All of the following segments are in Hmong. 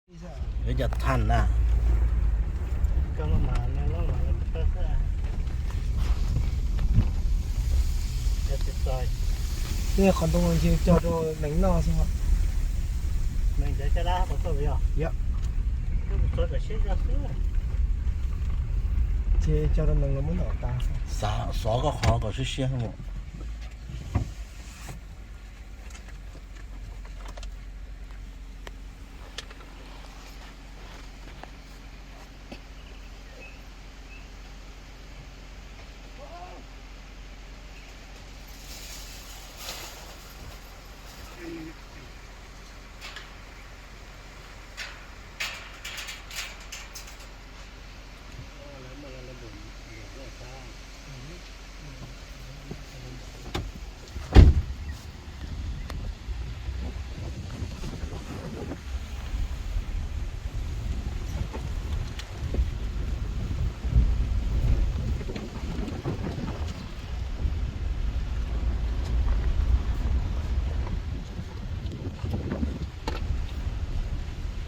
Yuav cov than na. Tej qhov ntoo ces cog rau nees noj xwb. Yog, ces cog rau nees los muab noj tas. Xov koj qhov kom siab siab.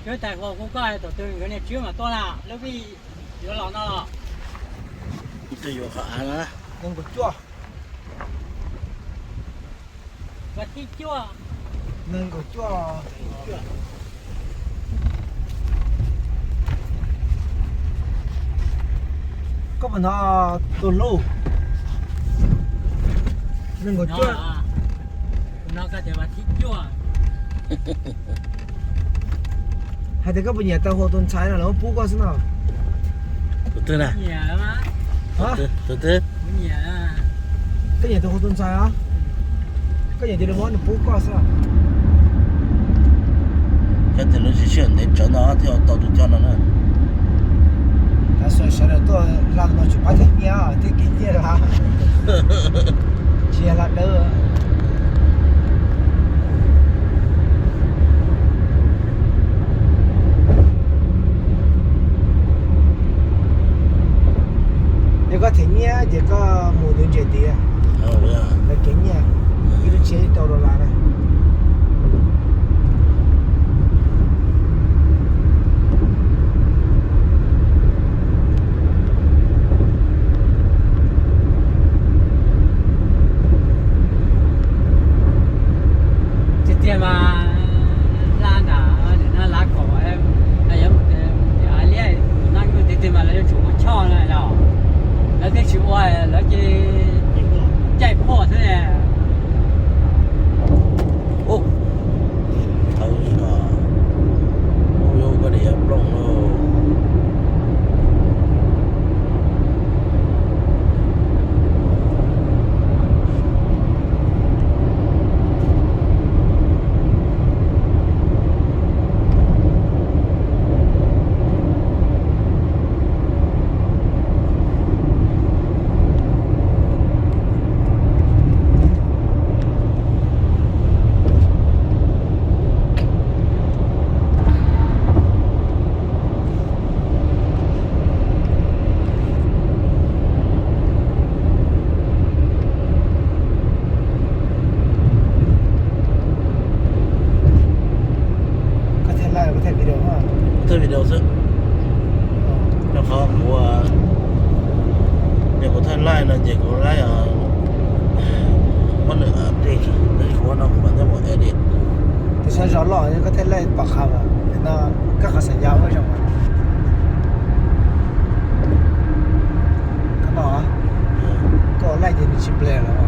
Koj tais hluas hu koj tom twg nkawd niag tswv mas tuaj na, lub vij yuav los no los. Twb yuav qhov av na. Nees nkaum cuaj. Vas thib cuaj. Nees nkaum cuaj. Koj puas hnov tus hlub? Nees nkaum cuaj. Kuv hnov koj tias vas thib cuaj. Hais tias koj puas nyiam tau hu tus ntxhais no lawv muab pub koj xwb no? Tus twg na? Tus twg? Koj nyiam tau hu tus ntxhais os? Koj nyiam ces lawv muab nws pub koj xwb. Koj tias lub tsis sij ntev tsawv no thiaj tau tus coj no na. Sawv daws tuaj hla no tsis pab them nyiaj thiab kev nyiaj los tsis yog hla dawb. Yog koj them nyiaj ces koj mus tus ntses tid, lawv kev nyiaj ib lub tsheb rau dollar na. Tiag tiag mas hla nram no lav kaum, yuav mus tias liab tus no nyuj tiag tiag mas lawv yuav tsum ua choj no los, lawv thiaj tsis ua, lawv cia li caij phuaj xwb. Ub, thaum ub yuav koj diav plooj lauj. Koj thaij live los koj thaij video? Kuv thaij video xwb. Rau qhov kuv, yog kuv thaij live no ces kuv live, kuv no kuv mam thiaj mus edit. Tus sab zog loj koj thaij live pom qab mas no koj qhov xav yau ua zoo. Koj no, koj live ces nws tsis ple lawm.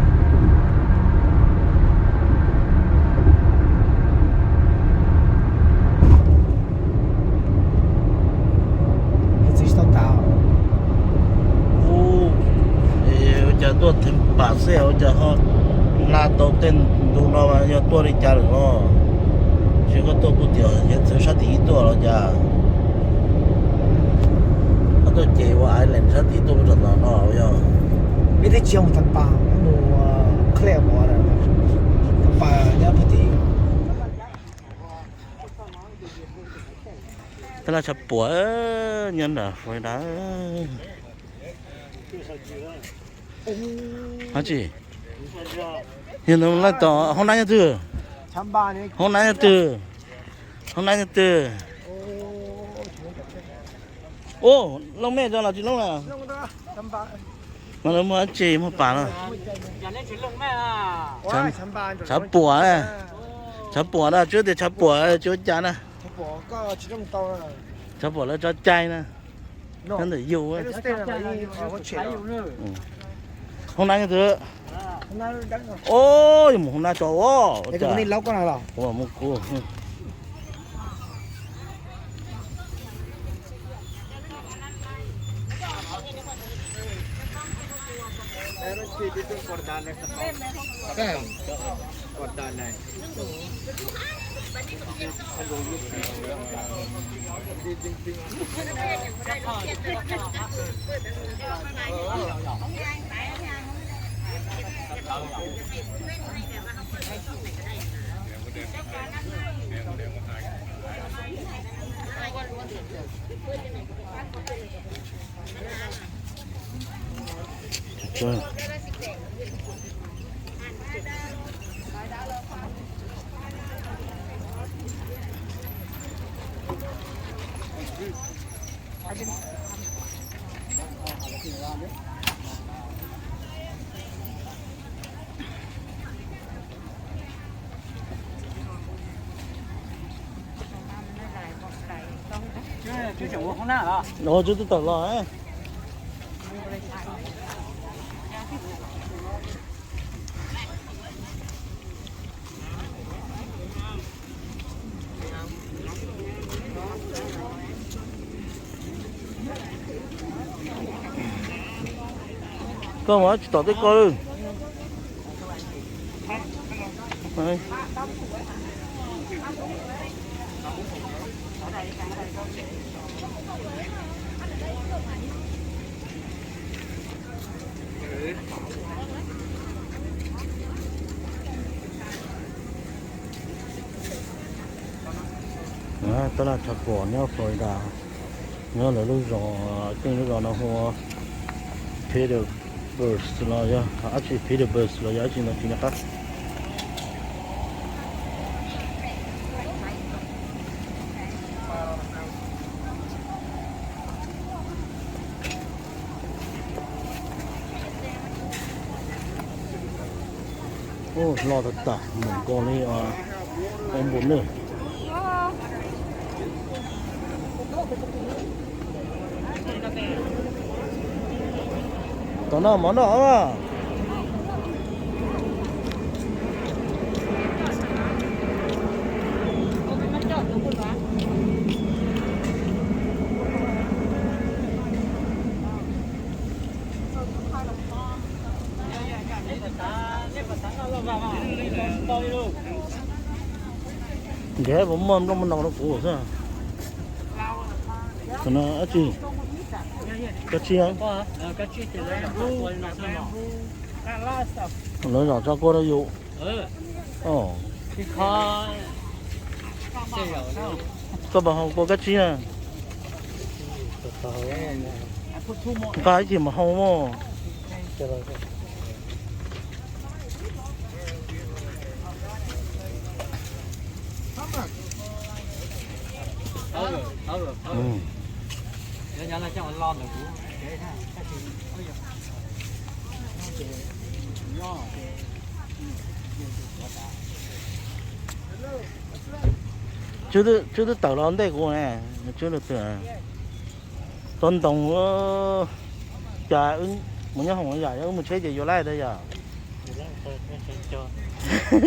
Txiv tsis tau tas. Ua cas tuaj theev pam xwb ua cas ho hla tau tej ntu no mas yog tuaj li cas lawm no? Tsis koj tuaj kuj tias yawg txwv sab tim ib tuaj los cas? Koj tuaj ces ua island sab tim tuaj rau tom no yog. Peb twb tsis yog mus Thaj Pas, mus Clearwater, Thaj Pas nyob pem tim. Tab laj tshav puam nyob nram Florida. Ab tsi, yog ntawd laj tom hoob nab nyob twg? Hoob nab nyob twg? Hoob nab nyob twg? Ua, looj mej tso los tsis looj na? Mas lawv muaj dab tsi muaj pas no? Tshav puam, tshav puam na, tsis tias tshav puam tsis ua cas na. Tshav puam lawv tso cai na. Nyob ntawm yus. Hoob nab tus. Ua, yus mus hoob nab tso ua. Ua mus kuv. Ua, twb tawm los. Koj mus tsis tom tej ko. Tab laj tshav puam nyob Florida, nyob lawv lub zos, tej lub zos no hu ua Petersburg los yog dab tsi, Petersburg los yog dab tsi no tsis nco qab. Ub, loj tag tag, npaum nkaus li ob npus nws. Tom no mov noj. Nrhiav puas muaj nplooj muaj nos rau kuv xwb. Qhov no dab tsi? Kab tsib. Lawv zom tso kua rau yus. Koj puas haus kua kab tsib na? Nqa ib chim mus haus mog. Tswb twb tawm los ntej kuv ne, tswb lwm twg. Tsob ntoo, cas wb mus nyob hoom yam, yog wb mus tsheb ces yuav laij tau yom?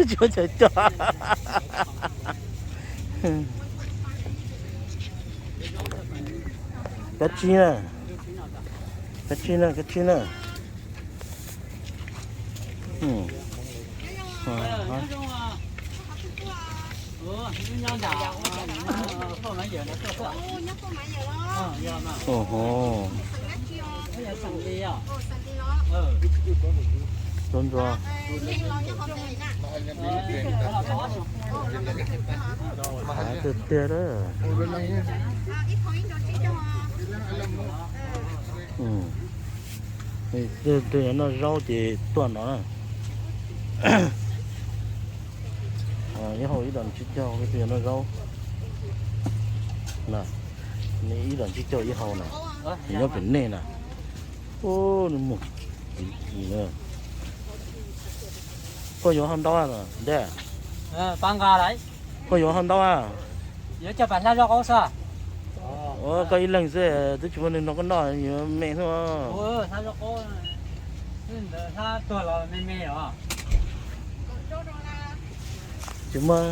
Tsis muaj chaw cog. Kab tsib na, kab tsib na, kab tsib na. Ntsuab ntsuab. Hav tiag tiag. Twg noj zaub ces tuaj no na. Ib hau ib dos tsib caug, twg noj zaub. Ib dos tsib caug ib hau na. Nyob pem nej na. Ub, nws mus. Koj yuav hau ntaub a ntej? Koj yuav hau ntaub a? Ua koj ib leeg xwb twb tsis muaj neeg nrog koj noj, yuav me xwb. Tsis muaj.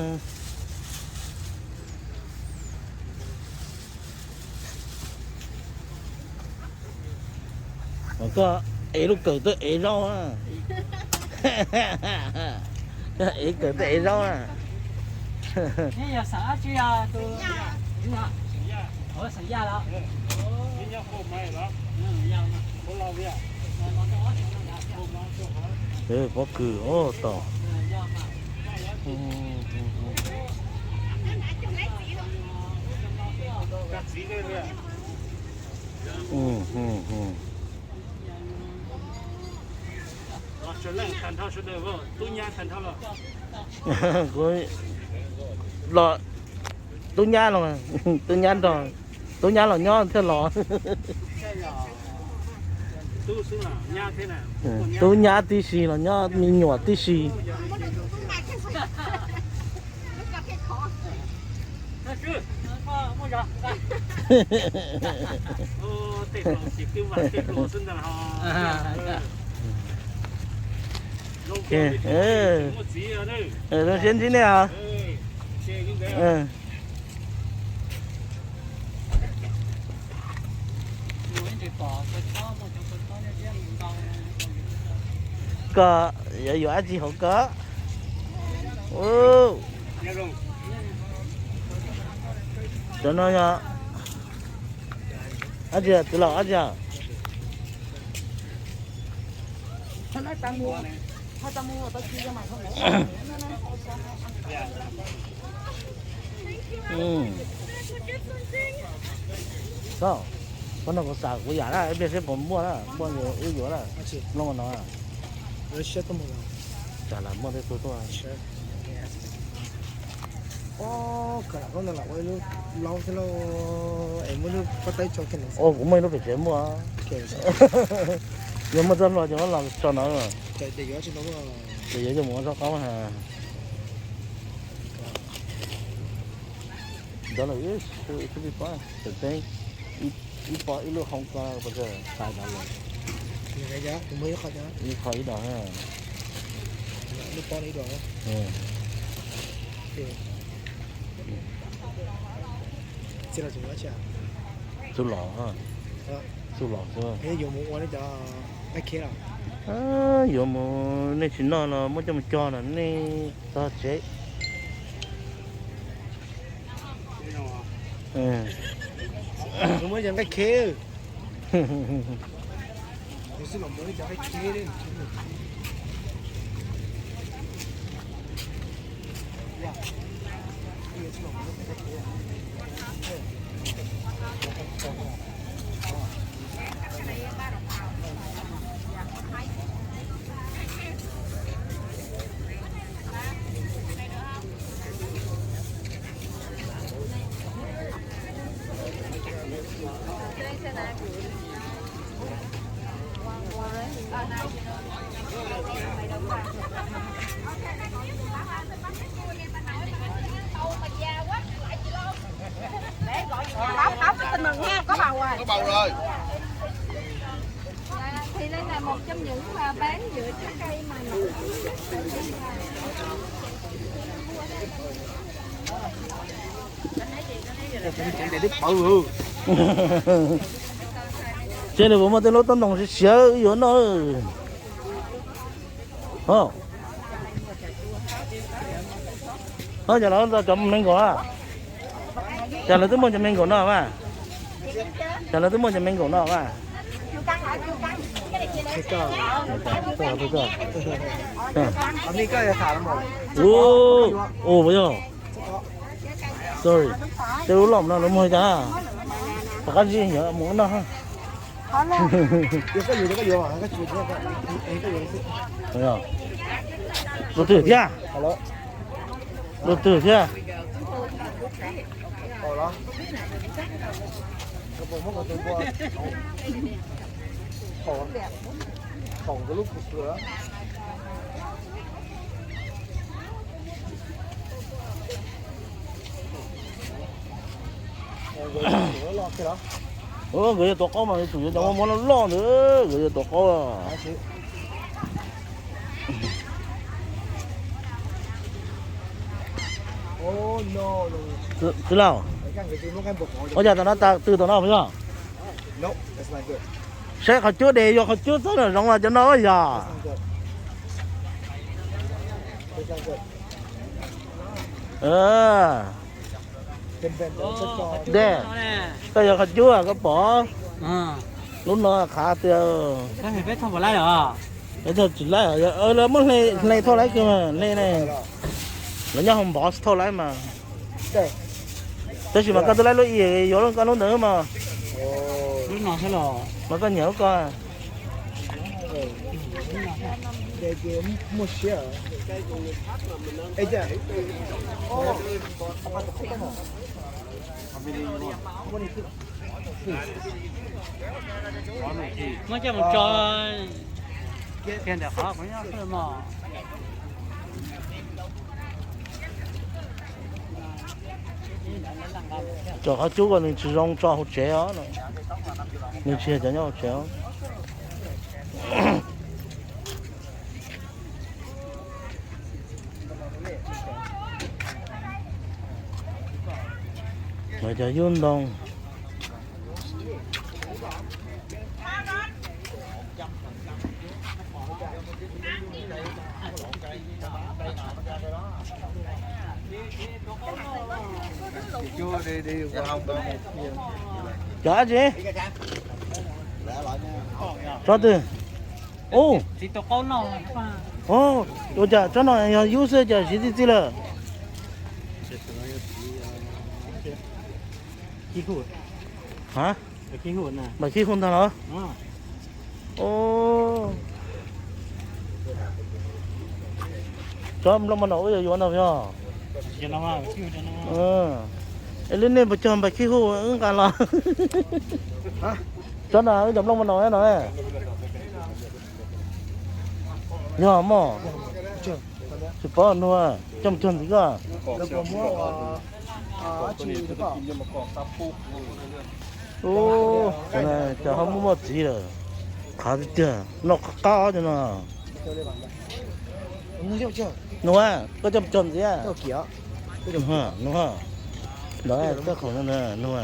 Koj ev lub kawm tuaj ev zaub a. Koj ev kawm tuaj ev zaub a. Pob kws, o, tom. Los, tub nyab los, tub nyab nrog, tub nyab los nyob thiaj los. Tub nyab tib si los nyob me nyuam tib si. Zoo siab ntsib nej os. Koj yuav yuav dab tsi hauv koj? Cov no yog dab tsi, txiv laus, dab tsi? Koj no kuv xav kuv yam na, ib pliag seb puas muaj na, muaj wb yuav na. Mloog no. Tsam lam muaj tej tug tuaj. Kuv muaj ib lub pem tsev muaj. Yog muaj txoj hlua ces muab los tso no. Ces yuav coj mus ua zaub qaub ha. Ntawd lawm, ib pob, ib pob ib lub hoob ko, hais ntawd lawm. Ib qho ib dos. Txuj lom, txuj lom xwb. Yuav mus, nej tsis noj los muab coj mus cog los nej txog tsev. Muab cov nqaij kheb. Báo cáo với tình hình ha, có bầu rồi. Có bầu rồi. Thì đây là một trong những mà bán dựa trái cây mà nổi tiếng nhất. Ces nws puas muaj tej lub tub ntoo siav siav wb yuav noj. Ho, cas lawv cov me nkaum na? Cas lawv twb muaj cov me nkaum no mas? Cas lawv twb muaj cov me nkaum no mas? Ua, ua, yog. Sorry, tej lub lom no lawv muag li cas? Rov qab zib yog mus ua noj. Tus twg thiab? Tus twg thiab? Nkawd yuav tuav qaub mas yuav tsum yuav cov muaj muab loj loj ntawd, nkawd yuav tuav qaub. Txiv laus, ua cas tom no tas tw tom no puas yog? Saib qhov cuab de yog qhov cuab txob nram zoov los cov no yog. De, koj yog qhov cuab koj pom. Lub no qhav tiag. Peb tsis laib, lawv muab hle thauj laib kiag mas hle ne. Lawv nyob hauv npov thauj laib mas. Tab sis mas koj twb laib lub i yuav koj lub ntawd mas. Mas koj nyiam lub ko. Muab coj mus tso kiag ntawm qhov kuv nyob xwb mog. Cov qhov cub ko nws tsis zoo tso hauv tsev os, nws tsis yog cov nyob hauv tsev os. Lawv cov yub ntoo. Cov dab tsi? Tsob twg? Ub, ua cas tsob no yog yub xwb cas siv txi txiv lawm? Ha, npam khib hu ntag los? Tsob nplooj maj naum wb yuav yuav no yog. Es lub nej puas cog npam khib hu wb nqa los? Tsob no wb cov nplooj maj naum no. Yog mog. Tsis paub nug, coj mus cog ntxiv koj. Cov ho muaj muaj txiv lawm, qhav tiag tiag, noj qab qab cov no. Nug, koj coj mus cog ntxiv. Nug, nug, ntawd koj khoom nug.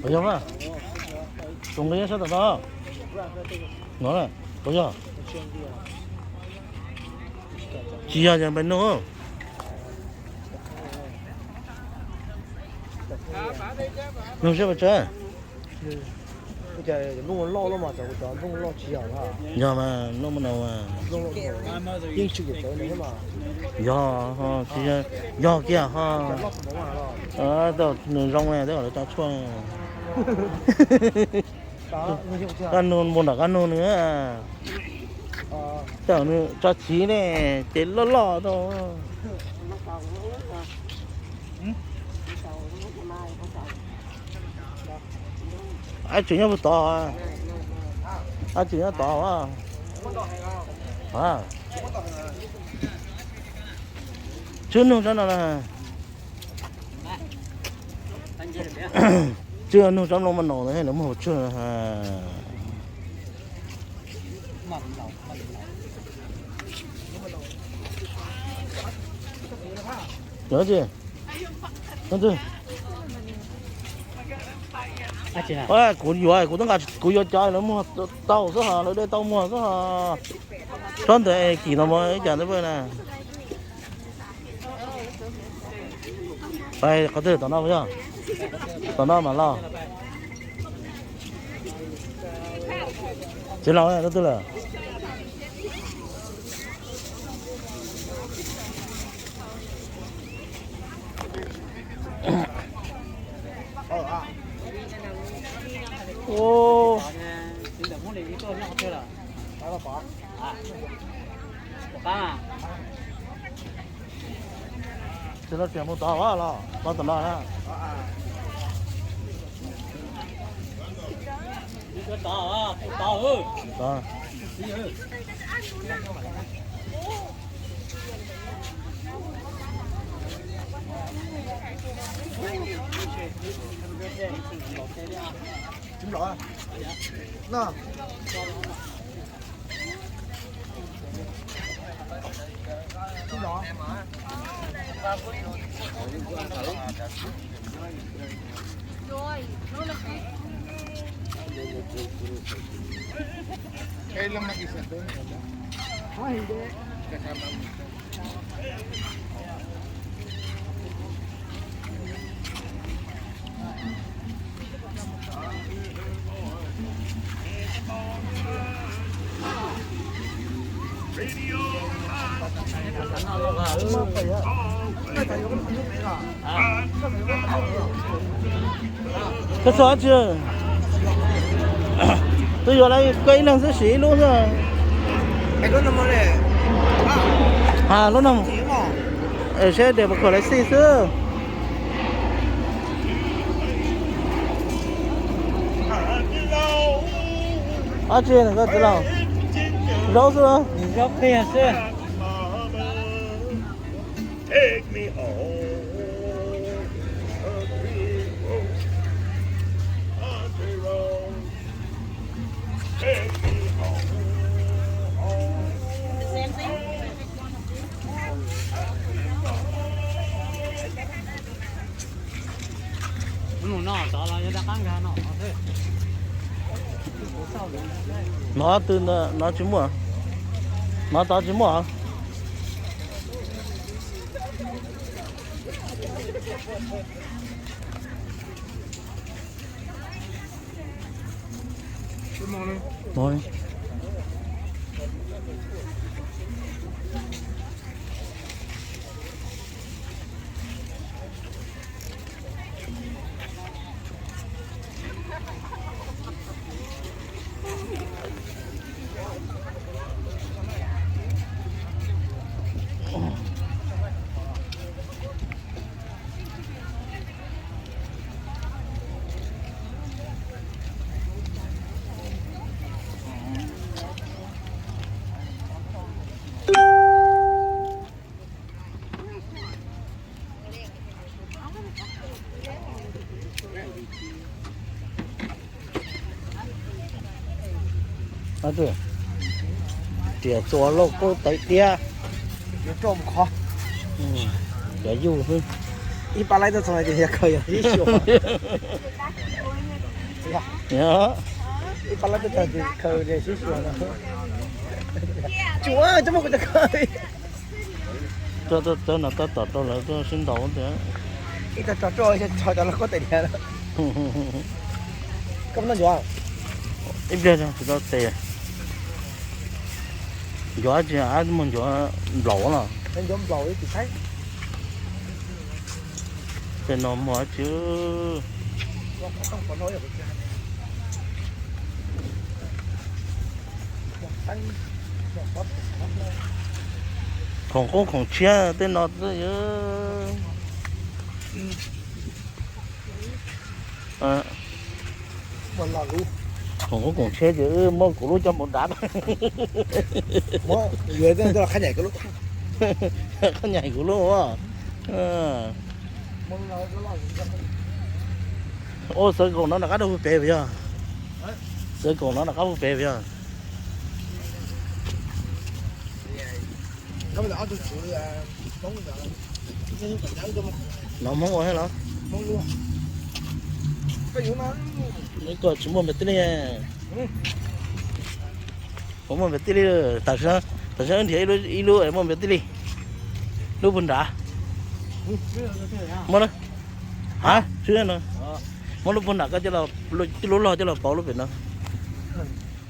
Puas yog mas? Tus nqi sab tom no. No, puas yog? Tsis yog ces npaj nug. Nug seb puas tsawg. Yog mas, nplooj maj naum mas. Yog, tsis yog kiag ho. Nws zoo ne, twb kom lawv tso tshuaj. Koj nug npua nram koj nug nws. Tej zaum nws tso chiv ne, ces loj loj tau. Ab tseem nyob puag tod, ab tseem nyob tod. Tswb nug tsob no na. Tswb nug tsob nplooj maj naum no lawv muag hauv tswb. Yog tsi? Kuv yuav, kuv twb nqa, kuv yuav cov lawv muag tau xwb hos, lawv de tau muag xwb hos. Tsob ntawd kim no mas ib cas twb pab na. Qhov twg tom no yog? Tom no mas los. Txiv laus, tsob twg lawm? Tsis los tseem mus tod los, los tom no na. Koj txog tsi? Twb yuav lawm, koj ib leeg xwb siv ib lub xwb. Ha, lub no. Seb des pom khaum lawv xij xwb. Ab tsi koj txiv laus? Zaub xwb. Zaub qhia xwb. No twb, no tsis muaj. No tod tsis muaj. Riam txuas lauj kaub tais diab. Cov yug xwb. Ib pab laib tuaj txog ces yog khaws yog sib xyuas. Ib pab laib tuaj txog ces khaws ces sib xyuas no. Tsuav coj muab kuv cov khaws. Cov no tab tom rau lawv tuaj sib ntaus tias. Ib tag tso rau tso cov lauj kaub tais diab. Koj noj ncuav? Ib pliag tsis tau tes. Ncuav tsis, muaj ncuav nplaum los. Tej no muaj tsis. Khoom qub khoom tshiab tej no xwb. Khoom qub khoom tshiab ces wb muab kuv lub coj mus nrad. Qhab nyaim kuv lub. Ua xav koom no nram qab rau pem puas yog? Xav koom no nram qab puag pem puas yog? No Hmoob ua thiab los? Nws kom tsis muaj npe tij li. Puas muaj npe tij li? Tam sim no wb nrhiav ib lub muaj npe tij li. Lub puag nrad. Muaj na. Ha, sib no. Muab lub puag nrad koj coj los, lub log coj los pauv lub pem no.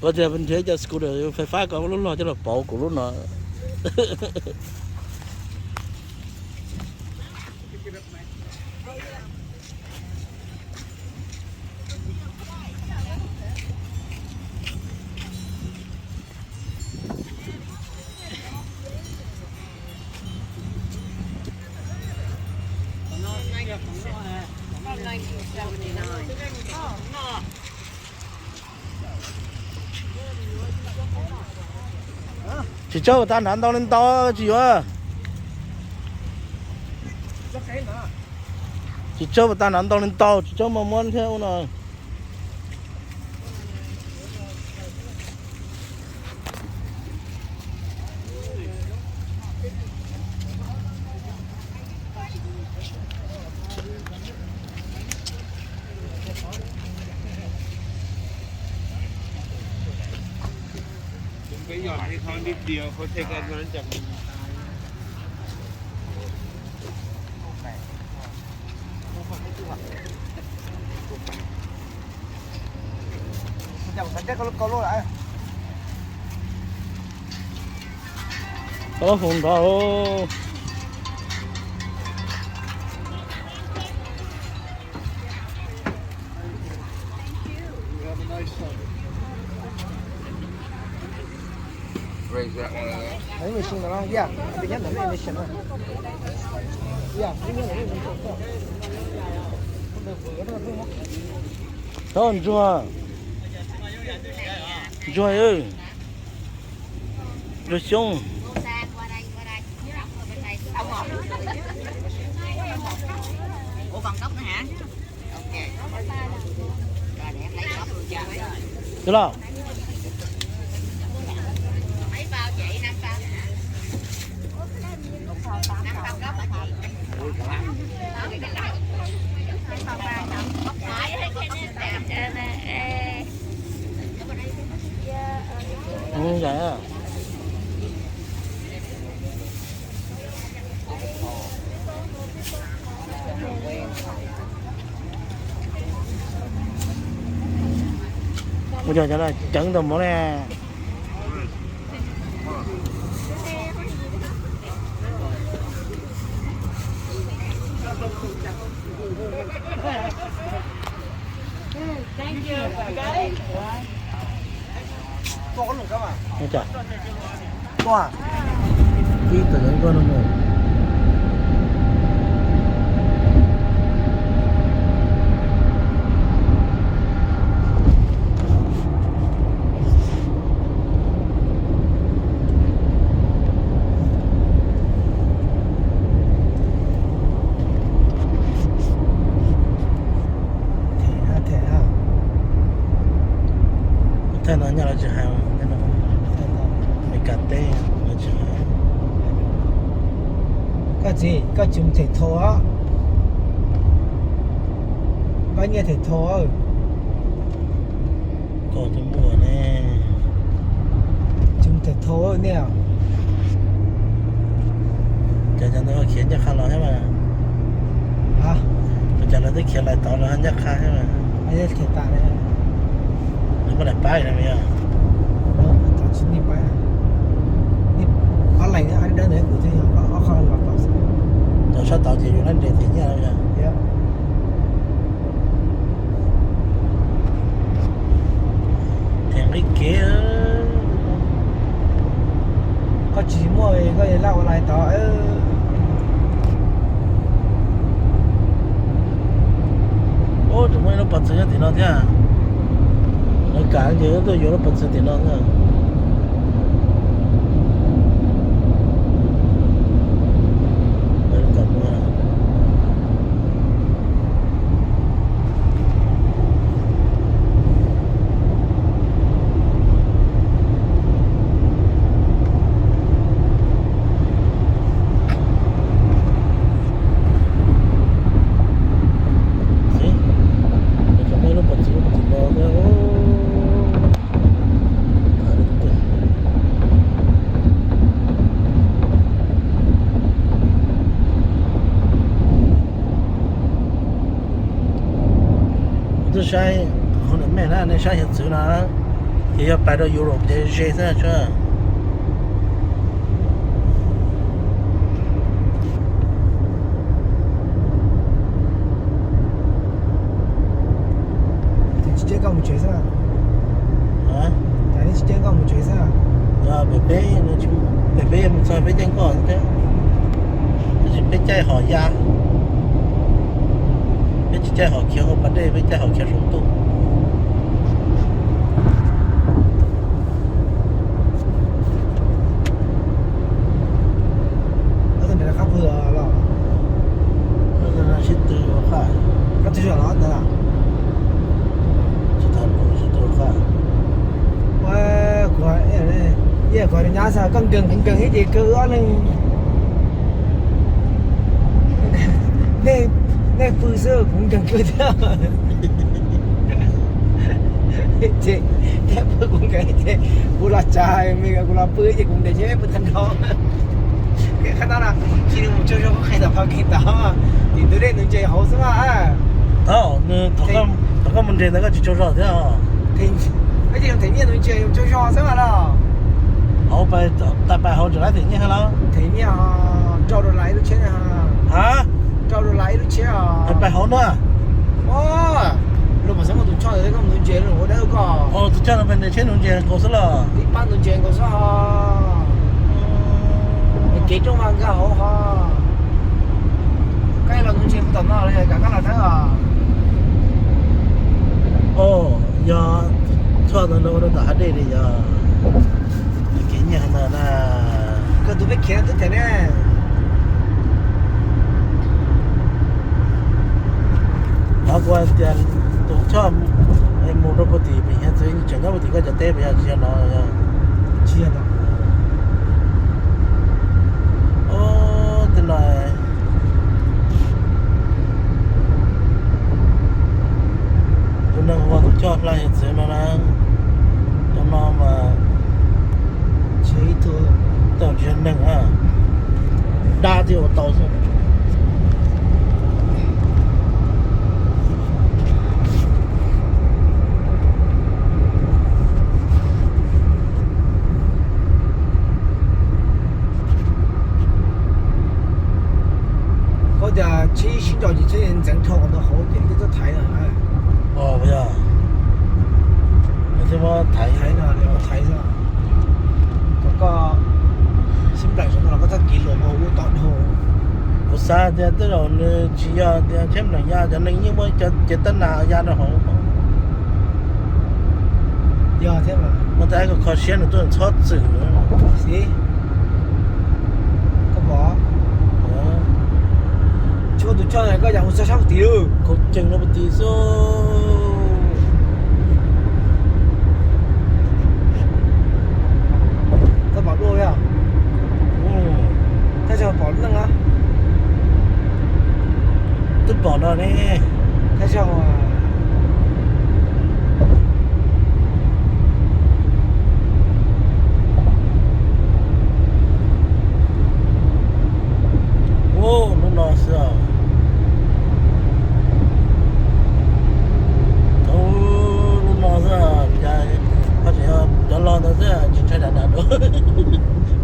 Koj tias nrhiav cov scooter fais fab ko muab lub log coj los pauv kuv lub no. Tsis tsob puas tas hnav ntau li ntau tsis yuav. Tsis tsob puas tas hnav ntau li ntau tsis tsob mas muab thiab ua no. Tau hov nrov. Tau ntsuag, ntsuag, ntsuag xyoob. Twb los. Ua cas cov no ceev tau mov ne. Ib tug yeeb koj no mus. Them, them, thaj no nyob lawv tsis hais, Meskas teb lawv tsis hais. Koj txiv, koj tsis them thau os. Koj nyiaj them thau. Koj tus muaj ne. Tsis them thau nej. Cas cov ntawd khiav ncaj qha los thiab mas. Ua cas lawv twb khiav lais tod los ncaj qha thiab mas. Nws muaj daim pab no yog. Tau sab tod ces yus lab nres them nyiaj yog. Them nqi kev. Koj tsis muaj koj laj ua lais tod. Ub, tseem muaj ib lub pov txwv nyob tim no thiab. Lawv kam ces tuaj yuav lub pov txwv tim no thiab. Kuv twb saib hauv niam mej na, nej saib hiav txwv no, ces yog pais rau Europe ces ze xwb tsuas. Tsis cem koj mus tsev xwb. Tsis cem koj mus tsev xwb. Pem peb, pem peb mus txog peb cem koj xwb, tab sis peb caij hom ya. Caij hom khiav hauv pas dej, peb caij hom khiav saum ntuj. Sib tw, sib tw qab. Kuv, kuv nyab xav koj nkees kuv nkees thiab ces kawg ob leeg. Nej pw xwb kuv nkees kawg thiab. Ces nej pw kuv nkees ces kuv los tsav, kuv los pw ces kuv ntes ces peb pw tag nrho. Qhov no tsis mus tsaug zog, qhov qhia tom qhov kev tod, tim ntug dej nuv ntses hauv xwb mas. Thaum koj mus ntses ntawd koj tsis tsaug zog thiab. Koj cia li them nyiaj nuv ntses tsaug zog xwb mas los. Hauv pais, tas pais hauv tseem laib them nyiaj thiab los? Them nyiaj rau dollar ib lub tsheb. Ha? Rau dollar ib lub tsheb os. Pais hauv na. Luag mam xeeb ua tus choj ntawd thiab koj mus nuv ntses los ua dawb koj. Tus choj no pais ntes tsheb nuv ntses nkaus xwb los? Tib pab nuv ntses nkaus xwb os. Kev rooj mas nkag hauv ho. Koj los nuv ntses mus tom no los yog koj los dawb os? Yog choj ntawd ua rau tom hav dej li yog kev nyiaj ntawd na. Koj tus peb khiav twb them ne. Qhov kuv hais tias tus choj mus rau puag tim pem hiav txwv tseem nyob puag tim koj cov teb pem yog tsis yog no? Tsis yog no. Tej no tus neeg ua tus choj hla hiav txwv no na, cov no mas tsis yog neeg, dab thiaj ua tau xwb. Koj tias tsheb sib nraus ces tsheb ntxeev dhau ntawd hauv ces twb txhob thaiv no. Yog, thiaj muab thaiv, thaiv xwb. Kom koj sib nplaim saum no los koj txoj kev luam ua ua tau dhau. Kuv xav tias tej zaum nws tsis yog tias tsheb nplaim ya, cov neeg yeej muab cov cev tab nas ya rau hauv. Yog thiab mas. Muab tab koj kho siab nws tuaj txhob txwm. Koj pom, tsis muaj tus choj koj yam hu txog sab tim lawm. Khaub cees no puag tim xwb. Koj pom dua li os? Tab sis pom neeg os. Twb pom no ne. Tab sis Ub, lub no xwb os. Ub, lub no xwb os, cas ho tseem yog cov log ntawd xwb, tsis ntshai dam dam dua.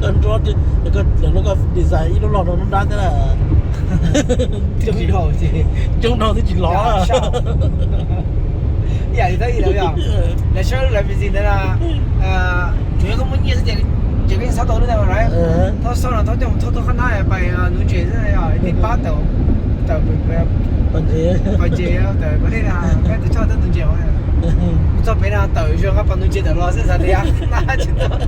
Koj nrov, lawv lub koj design ib lub log rau lub nrab thiab na. Coob dhau twb tsis lov. Ib yam li thawj ib lawv yog, lawv saib lub lawv me ntsis ntawd na, tsuas yog koj muaj nyiaj xwb ces koj yeej xauj tau lub ntawd mas. Thauj xauj no thauj coj mus thauj tuaj qhab nab pas nuv ntses xwb, ib pab tawm, tawm pas ntses, tawm pas dej na, peb tus choj tawm nuv ntses. Kuv txog pem no tawm zoo nqa pas nuv ntses tawm los xwb xav tias nab tsis tuaj.